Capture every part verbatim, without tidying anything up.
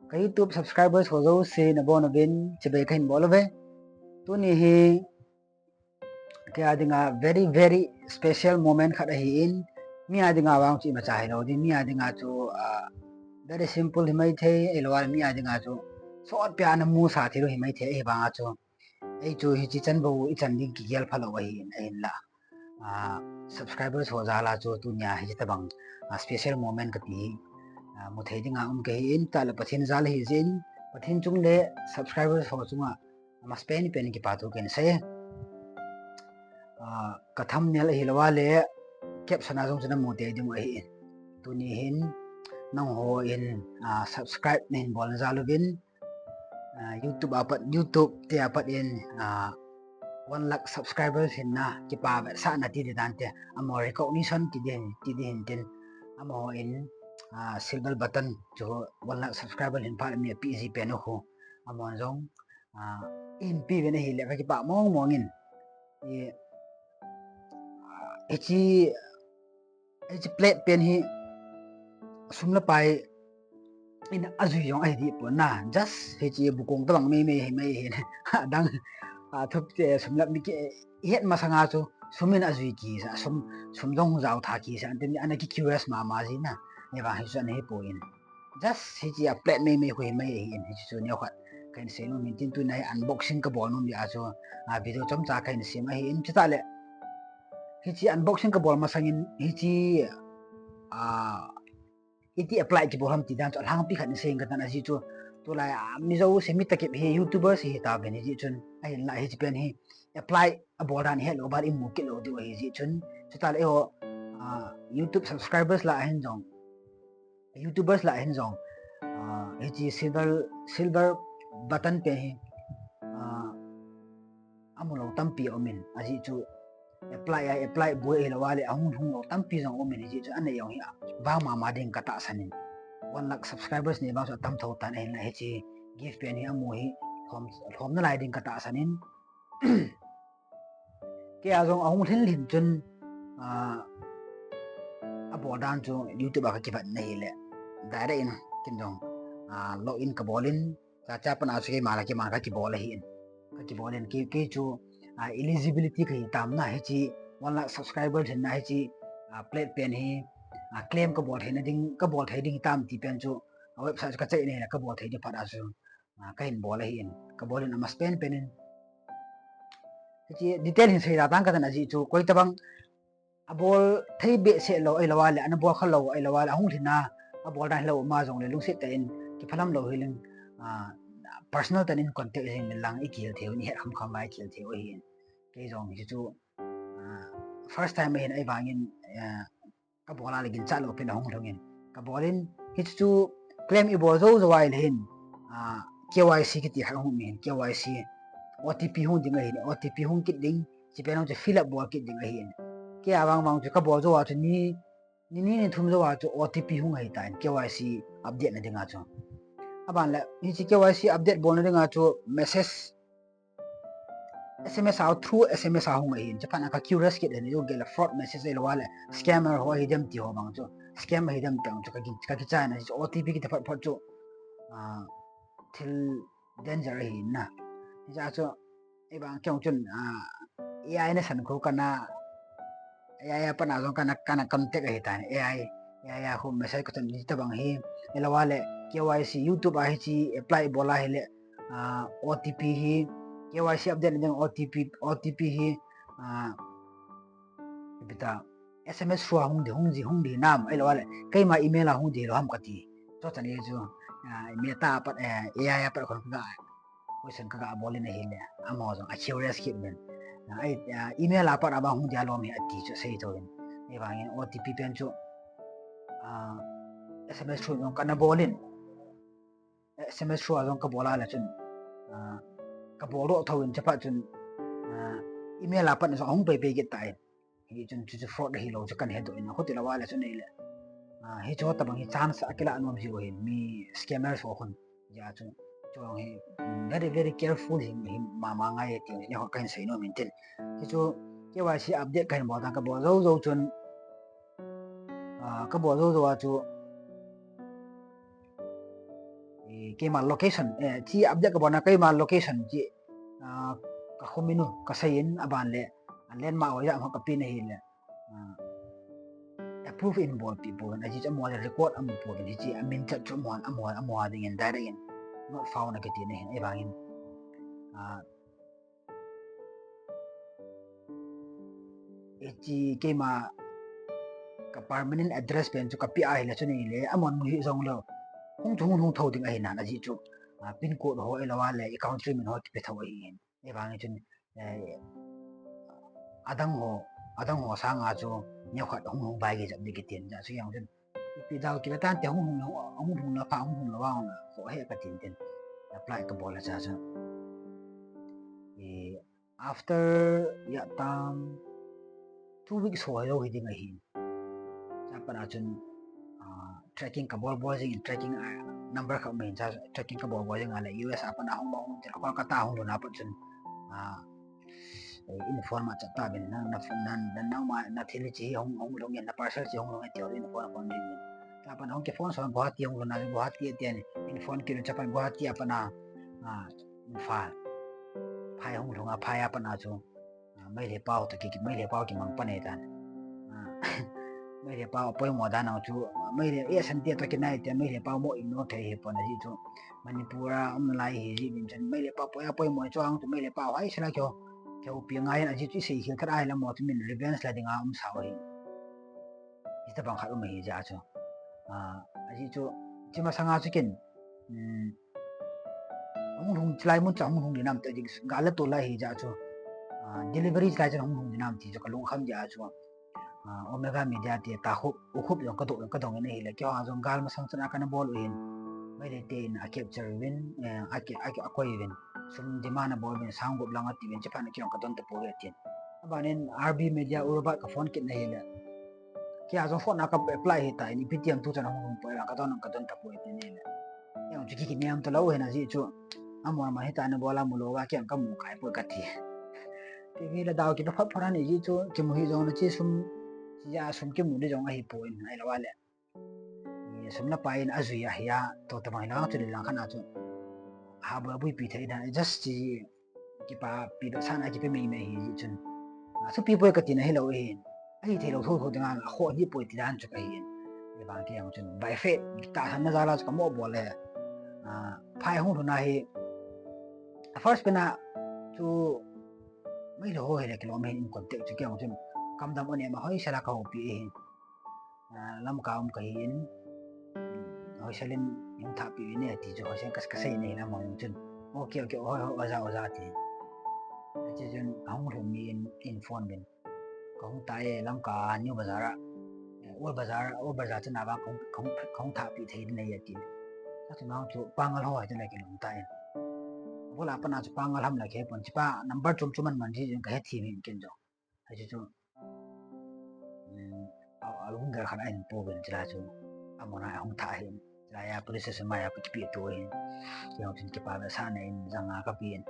Ka YouTube subscribers ho jouse nabonchauvin chibai kahin bol uve. Tuni hi kei a dinga very, very special moment khat ahin, mi a dinga vang chu imacha hilou ding, mi a dinga chu, ah, very simple himaithei, ahilouleh mi a dinga chu sotpia ana musa theiu himaithei, ahivanga chu ei chu hichi chan bou ichan ding kigel phalou ahin, ahinla, ah, subscribers ho jal a chu tunia hichi tabang, ah, special moment kati hi, ah, muthei dinga um kahin, chutah le Pathen jal ahijeh in, Pathen chung le subscribers ho chunga amasapen pen kipathu kahin sei. Ah, ka thumbnail ahilouleh caption a jong chu namu tei diu ahin. Tuni hin nanghon, ah, subscribe nahin bolna jal uvin, ah, YouTube a pat, YouTube te a pat in, ah, one lakh subscribers hinna kipa vetsahna ti ding dan te, amaho recognition ti ding, ti ding hintin, amahon, ah, silver button chu one lakh subscriber hin phat le mi apeh ji pen u khu amahon jong, ah, eihin peuvin ahile kakipah mong mong in. I, ah, hichi, hichi plate pen hi sum le pai in ajui jong ahi dehpon na, just hichi bukong tabang meimei himai hin, adang, ah, thup te sum le mi kihet masanga chu sum in ajui kisa, sum, sum jong jao tha kisa, anti mi ana ki curious mama ji na, ahivang hichu ana hipon. Just hichi a plate meimei khu himai ahin, hichi chu neokhat kahin seinom in tin, tunia hi unboxing kabol nom jeh a chu, ah, video chomcha kahin sem ahin, chutah le hichi unboxing kabol masangin hichi, ah, iti apply kibol ham ti dan chu alhangpi khat in seiyin katan, ajeh chu tulai a mi jouse mi takip hi YouTubers hitauvin, hijeh chun ahinla hichi pen hi apply abol dan ihet lou uva imu kit lou diu ahijeh chun, chutah le eiho, ah, YouTube subscribers lah a hin jong, YouTubers lah a hin jong, ah, hichi silver, silver button pen hi, ah, amu lou tampi aumin, ajeh chu apply a, apply boi ahilouleh ahung hung lou tampi jong aumin, hijeh chu anei jong hi vang mama ding katahsan in, one lakh subscribers nei vang chu atam thou tan, ahinla hichi gift pen hi amu hi lhom, lhom nalai ding katahsan in, kei a jong ahung lhin lhin chun, ah, abol dan chu YouTube a kakivet na hile direct in ken jong, ah, log in kabol in, chacha pat a chu keima le keima kakibol ahin, kakibol in kei, kei chu, ah, eligibility kahi tam na, hichi one lakh subscriber lhinna hichi, ah, plate pen hi, ah, claim kabol theina ding, kabol thei ding hitam ti pen chu, ah, website chu kacheck na hile kabol thei ding phat a chu, ah, kahin bol ahin, kabol in amasapen pen in hichi detail hin seida tang katan, ajeh chu koi tabang abol thei behseh lou ahilouleh ana bol kha lou ahilouleh ahung lhin a abol dan hilou ama jongle lungset tah in kiphalam lou hileng, ah, personal tah in contact jing inlang ikihil theiu in, ihet kham kham uva ikihil theiu ahin. Kei jong hichu, ah, first time ahin, ahivangin, ah, kabol a le ginchat lou pen ahung lhung in kabol in, hichu claim ibol jou jou a ahile hin, ah, K Y C kiti khat hung um in, K Y C O T P hung ding ahin, O T P hung kit ding, hichi pen jong chu fill up bol kit ding ahin. Kei a vang vang chu kabol jou a chu ni, ni ni ni thum jou a chu O T P hung ahitan, K Y C update na dinga chu. Aban le hichi K Y C update bolna dinga chu message S M S a, through S M S a hung ahin, chuphat a ka curious kit in, ijo gel a fraud message ahilouleh scammer ho ahidem ti ho vang chu, scam ahidem ti ho chu kaki, kakichai na, O T P kiti phat phat chu, ah, thil danger ahin na. Hiche a chu, ahivang kei chun, ah, A I nasan khu kana, A I a pat a jong kana, kana contact ahitan, A I, A I a khu message kachun hitabang hi, ahilouleh K Y C YouTube a hichi apply bol a ahile, ah, O T P hi, K Y C update na ding O T P, O T P hi, ah, ipi ta, S M S through a hung di, hung di, hung di nam, ahilouleh keima email a hung di lou ham kati. Chuchan hichu, ah, Meta a pat, eh, A I a pat khun ka, question kaga bol in ahile, amaho jong a curious kit in, ah, email a pat a vang hung dia lom hi ati chu asei thou in. Ahivangin O T P pen chu, ah, S M S through jong kana bol in, S M S through a jong kabol a le chun, ah, kabol doh thou in, chuphat chun, ah, email a pat jong ahung pei pei kit tan. Hichun chu, chu fraud ahilou chu kana hedoh in, ahuti lou a le chun ahile, ah, hichu tabang hi chance akilah nom jiu ahin, mi scammers ho khun. Hijeh chun, chu hi, mm, very, very careful hi, hi mama ngai ti hi kahin seinom in tin. Hichu K Y C update kahin bol tan, kabol jou jou chun, ah, kabol jou jou a chu, Keima location, eh, chi update kabolna keima location chi, ah, ka comment u kasei in aban le, ah, landmark ho jat ho kapeh na hile, ah, approve in bolpeh pouvin, ajeh chu amahon record amu pouvin, hiche amin chat chu amahon, amahon, amahon dingin direct in not found akiti na hin, ahivangin, ah, hiche keima ka permanent address pen chu kapeh ahile chun ahile, amahon mu hih jongleu, hung chu hung lhung thou ding ahi nan, ajeh chu, ah, pin code ho ahilou le, i country min ho kipe thou ahin. Ahivangin chun, eh, adang ho, adang ho sanga chu neokhat hung lhung bai gei jep ding kitin, ajeh chu jong chun, ipi dau kile tante, hung lhung, hung lhung lou pha, hung lhung lou vang, kho he katin tin. Apply kabol a cha chu, eh, after, ya tam, two weeks ho hilou hi ding ahin. Chapang a chun, ah, tracking kabol bol jing in, tracking, ah, number khat um in, cha tracking kabol bol jing a le, U S a pat a hung, hung, Kolkata hung lhun a pat chun, ah, eh, in phone ma chat tauvin, na, na phone, na, na, na ma, na thil hiche hi hung, hung lhung in, na parcel hiche hung lhung in, tin in phone, phone jing in. Chapang a hung kiphone son, Guwahati hung lhun a, Guwahati tin in phone kit in, chapang Guwahati a pat a, ah, Imphal. Phai hung lhung a, phai a pat a chu, ah, Meitei pao toh ki, Meitei pao kimang pan ahitan. Ah, Meitei pao apoimo dan a chu, ah, Meitei, eh, Sante toh kinai tia Meitei pao mo ignore thei hipon, ajeh chu Manipur a um nalai hi jeh in chun Meitei pao poi apoimo chu, ang chu Meitei pao hai sela kihou, kihoupi ngai in, ajeh chu isei khel tha ahile mo chu min revenge la dinga um sao ahi. Hitobang khat um ahi jeh a chu, ah, ajeh chu, chi masanga chu ken, um, hung lhung, chulai mun cha hung lhung ding nam ti, gal la tol ahi jeh a chu, ah, delivery chulai chan hung lhung ding nam ti chu kalungkham jeh a chu, ah, Omega Media te Takhup, Ukhup jong kadong, kadong in ahile, keiho jong gal masang chan a kana bol u hin, Meitei ten a capture uvin, eh, a ki, a ki, akoi uvin, sum demand abol uvin, sang gup lang ati uvin, chuphat na kei jong kadon tapouve atin. Abanin R B Media Urabat ka phone kit na hile, kei a jong phone a ka apply hita in, ipi ti ham tuchan hung hung poi, kadon, kadon tapoi tin ahile, kei jong chu ki, kinem talou hin, ajeh chu, amon ma hita na bol a mu lou va, kei jong kamu kai poi kati. Ti mi le dau kipe phat phat ahi jeh chu, kimu hi jong le chi sum, chi a sum kimu ding jong ahipoi, ahilou le, eh, sum le pai in ajui ahi a, toh tobang hilou chu, le lang khat a chu, ha boi buipi thei dan, just chi kipapi dohsahna kipe meimei ahi jeh chun, ah, thupi poi kati na hilou ahin, ahi theilou thotho dinga akhoh dih poi ti dan chu kahin. Ahivang kei jong chun by faith, tahsanna jal a chu kamo bol e. Ah, phai hung lhun a hi, first pen a chu Meitei ho hile kilom hin, in contact chu kei jong chun, kamdam u nem a hoisel a kahoupi ahin. Ah, Lamka um kahin, hoisel in hung thahpeh uvin e ti chu hoisel ka, kasei in ahile, amahon chun, okay, okay, hoi, hoi, oja, oja ati. Hiche chun ahung lhun ni in, in phone uvin, kahung ta e, Lamka a New Bazar a, eh, Old Bazar, Old Bazar chun a vang kahung, kahung, kahung thahpeh thei ding ahi ati. Chachun a chu Pangal ho hi tin le kilom ta in, abul a pat a chu Pangal ham le kihepon, chipa number chom chom man man jeh in kahethem in ken jong. Hiche chu, um, a, alunggel khat a ahin pouvin, chulai chu amona ahung thah ahin, chulai a police station mai a kipe to ahin. Kei jong chun kipa vetsahna in janga kapen,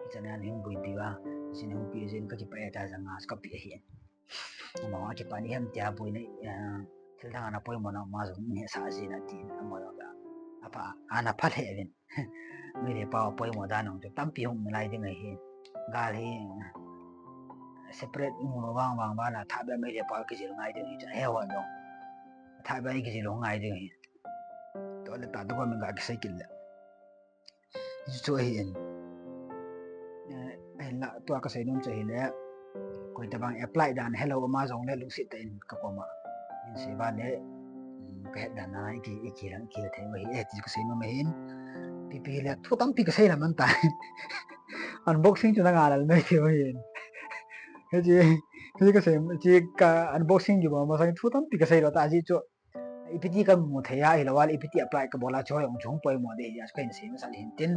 hichan a nahung buipi uva, hiche nahung pe jeh in kakipah e tia janga chu kape ahin. Amaho akipah ni hem tia boina, ah, thil dang ana poimona ma jong nahsah jin atin, amaho jong apha, ana pha lheh uvin. Meitei pao apoimo dan jong chu tampi hung um nalai ding ahi. Gal hi separate mu lou vang vang vang a thahbeh a Meitei pao kijil ngai ding ahi chu, ahe ho jong thahbeh a kijil lou ngai ding ahi. Toh le tah document ga kisei kit le, hichu ahin. Eh, ahinla tua kasei nom chu ahile, koi tabang apply dan helou ama jongle lungset tah in kakoma in sei uva le, um, kahet dan a iki, iki lang, iki thei uva ahi e ti kasei nom ahin. Ipi hile thu tampi kasei lam man ta. Unboxing chu nanga lal mai thei uva ahin. Hiche, hiche kasei, hiche ka unboxing kibo masang thu tampi kasei lou ta, ajeh chu ipi ti kamu thei a hilou a le, ipi ti apply kabol a chu hoi jong chu hung poimo ding ahi jeh a chu kahin sei masa le hin tin,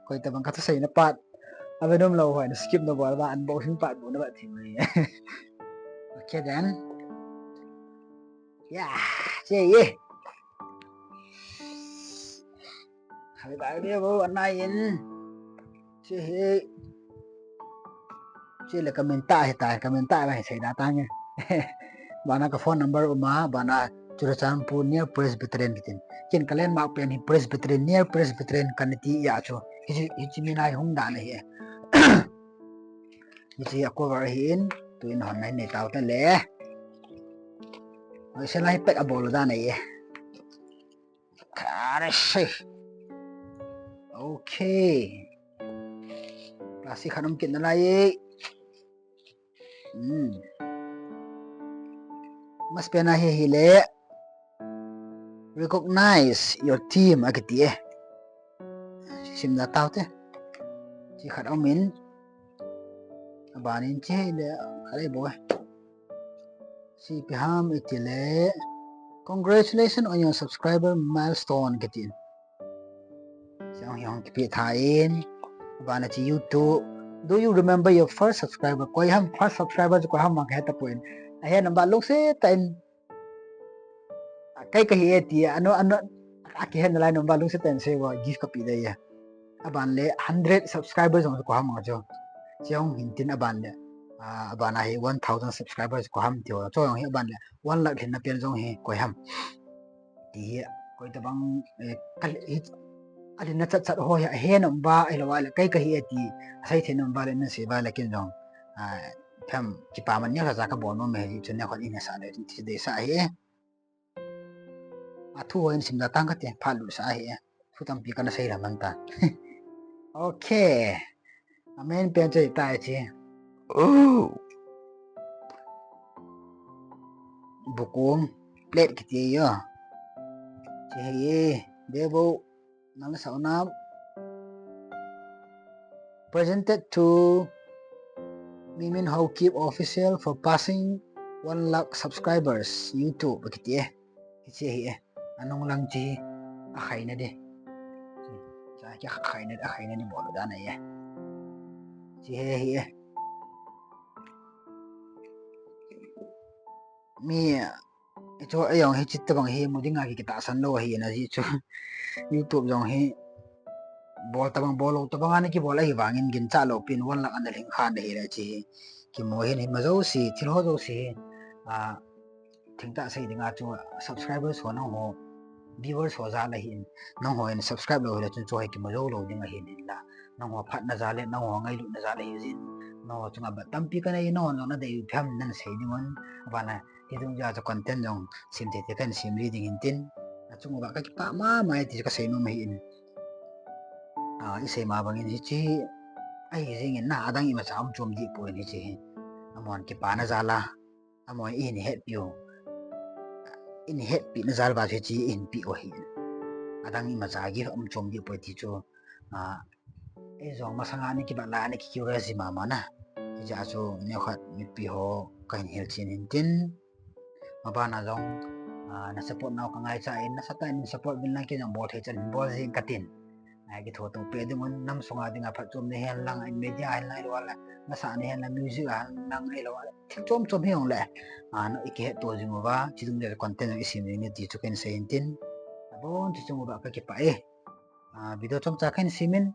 koi tabang kaseina part ave nom lou ho in skip nabol uva, unboxing part bou navet thei uve. Okay then. Ya, che ye. Hai bai be bo anai in. Che he. Che le comment ta he ta, comment ta ba he sei da ta nge. Bana ka phone number uma, bana Churachandpur near Presbyterian kitin. Ken ka landmark pen hi Presbyterian, near Presbyterian kana ti a chu. Hichi, hichi mina hi hung dan ahi e. Hichi a cover ahi in, tu in hon nai nei tau ta le. Oi, se lai pek a bol dan ahi e. Kare se. Okay. Plastic khat um kit nalai e. Hmm. Mas pena hi hi le. Recognize your team akiti e. Sim na tau te. Chi khat um in. Abanin chi hi le. Kare bo. Si pi ham iti le. Congratulations on your subscriber milestone kiti. Siang hiong kipi tha in. Abana chi YouTube. Do you remember your first subscriber? Koi ham first subscriber koi ham mang heta point. Ahe number lungse ta in. Kai ka hi e ti ano ano. Aki hen lai number lungse ta in se wa gift ka pi da ya. Aban le hundred subscribers jong ko ham jo. Chong hin tin aban le. Ah, aban a hi one thousand subscribers ko ham ti ho. Chong hi aban le one lakh hin na pen jong hi ko ham. Ti hi koi ta bang, eh, kal hi. Alin na chat chat ho ya he number ai lo wa le kai ka hi e ti. Asai the number le na se ba le kin jong. Ah, pham kipa man nia ka ja ka bon mo me hi chun ne khon in sa le ti de sa hi. A thu ho in sim da tang ka te pha lu sa hi. Thu tampi kana sei la man ta. Okay. Amen pen chei ta chi. Oh. Bukong plate kiti yo. Chi hi devo nang sa unam. Presented to Mimin Haokip Official for passing one lakh subscribers YouTube kiti e. Hichi hi e. Anung lang chi a khaina de. Cha ki khaina a khaina ni bol da na ye. Chi he hi e. Mi Hichu, eh, jong hi chit tabang hi, mu dinga ki kitahsan lou ahi na ji chu. YouTube jong hi, bol tabang, bol lou tabang ana kibol ahi vangin ginchat lou pin one lakh ana lhing khan ahi le chi. Kimu hin hi ma jouse, thil ho jouse hi, ah, thengtah sei dinga chu subscribers ho nangho, viewers ho jal ahin, nangho in subscribe lou hile chun chu hi kimu jou lou ding ahin la. Nangho phatna jal le, nangho ngailutna jal ahi jin. Nangho chunga bat tampi kanei, nangho jong nadei u phem nan sei ding un. Abana, Hidung jeh a chu content jong sim thei thei kan sim ri ding hin tin. Achung uva ka kipah mama e ti chu ka sei nom ahi in. Ah, i sei ma bangin hichi ahi jing in na adang imacha um chom dih poi hichi hi. Amahon kipana jal a. Amahon in hetpiu. In hetpina jal uva hichi in piu ahi. Adang imacha gift um chom dih poi ti chu. Ah, Ei jong masanga ni kibat lai ani ki curious ji mama na. Hijeh a chu neokhat mipi ho kahin hilchen in tin. Mabana jong, ah, na support nau ka ngaicha in, nasatah in support uvin lang, kei jong bol thei chan bol jing katin. Ai kitho to pe ding un nam sunga dinga phatchomna hen lang, media hen lang, ahilou le, nasahna hen lang, music a hen lang, ahilou le, thil chom chom hi jong le. Ah, na i kihetto jing uva, chidung le content jong i sim jing e ti chu kahin sei in tin. Abon chu chung uva ka kipah e. Ah, video chomcha kahin simin,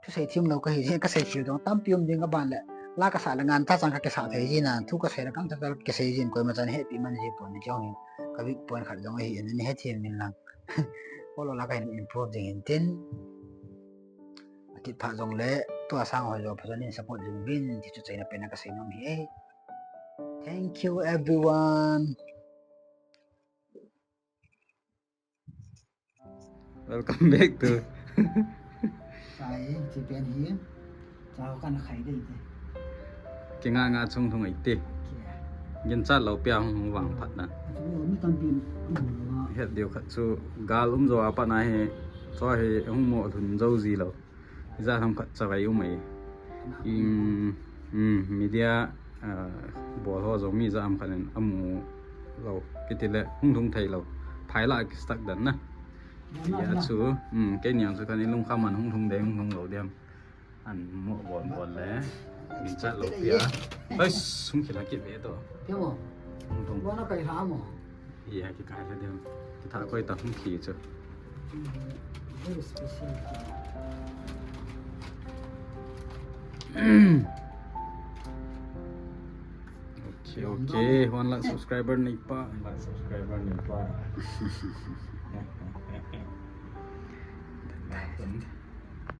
thusei thim lou kahi jin, kasei thil jong tampi um ding aban le, la kasah le ngan tah chang kakisah thei jin a, thu kasei le gangtah tah kisei jin, koima chan hetpi man ji pon, hiche jong hi ka weak point khat jong ahi in, nahet thim in lang. Kolo la kahin improve ding in tin. Akit phat jong le, tua sang ho jong phajon in support jing uvin, ti chu chaina pen a kasei nom ahi e. Thank you everyone. Welcome back to. Sai, chi pen hi. Chao kan khai dei te. Kinga nga chung thung ai te. Kia. Ginchat lou pia hung hung vang phat na. Achu mi tampi um lou a. Het diu khat chu gal um jo a pat na hi. Chu hi hung mo lhun jo ji lou. Ijat ham khat chavai um ahi. In, um, media, ah, bol ho jong mi ijat ham khat in amu lou. Kiti le hung lhung thei lou. Phai la ki stuck dan na. Hijeh a chu, um, keini jong chu kani lungkham an hung lhung ding, hung lhung lou ding. An mo bol bol le. Ginchat lou pia. Oi, sung kila ki ve to. Hung lhung. Wana kai ha mo. Iya, kikai le ding. Kitha koi ta hung ki chu. Very special. Ok. Okay, one lakh subscriber neipa. One lakh subscriber neipa.